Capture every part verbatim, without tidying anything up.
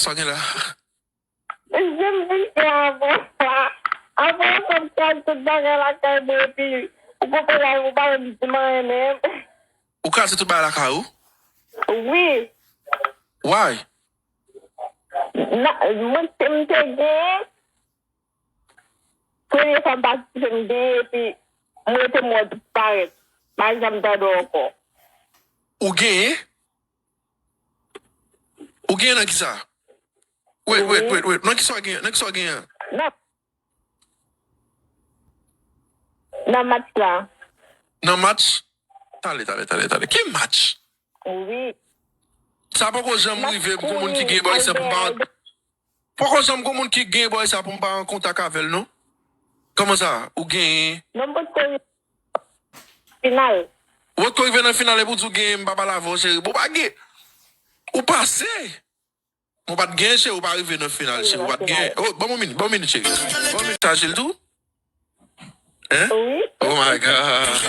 Sa w gen la? Jem vin fè avan. Avan, w konn fè tout bagay lakay mwen, epi ou konprann la, ou pa menm di m anyen menm. Ou kraze tout bagay lakay ou? Wi. Why? Na, mwen, m te gen, premye fwa m patisipe, m genyen, epi mwen te mò disparèt. M pa janm tande w ankò. Ou genyen? Ou genyen nan ki sa? Wait, wait, wait, wait. Nan ki sa w genyen? Nan ki sa w genyen? Nan, nan match la. Nan match? Tale, tale, tale, tale. Ki match? Wi. Sa poko janm rive pou moun ki gen bagay sa pou m pa. Poko janm gon moun ki gen bagay sa pou m pa an kontak avè l, non? Kòman sa? Ou genyen? Non, m potko final. Ou potko rive nan final epi w di w genyen, m pa pale avè w, cheri. Bon, pa gen. Ou pase. Ou pa t genyen, cheri, ou pa rive nan final, cheri. Ou pa t genyen. Oh, ban m yon minit, ban m yon minit, cheri. Ban m yon minit, chaje l tou. Hein? Wi. Oh my God.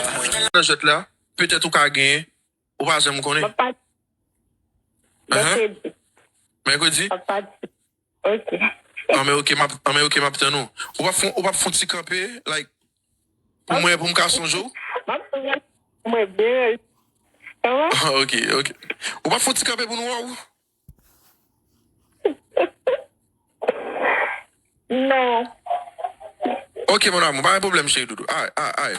Nan jwèt la, petèt ou ka genyen. Ou pa janm konnen. M ap pati. Ahan. Mèkredi. Mèkredi? M ap pati. Ok. An men ok, m ap, an men ok, m ap tann ou. Ou p ap fon, ou p ap fon ti kanpe, like, pou mwen, pou m ka sonje w? M ap sonje mwen byen. Kòman? Ah, ok, ok. Ou p ap fon ti kanpe pou nou wè w? Non. Ok, mon amour, pa gen pwoblèm, cheri doudou. Ay, ay, ay.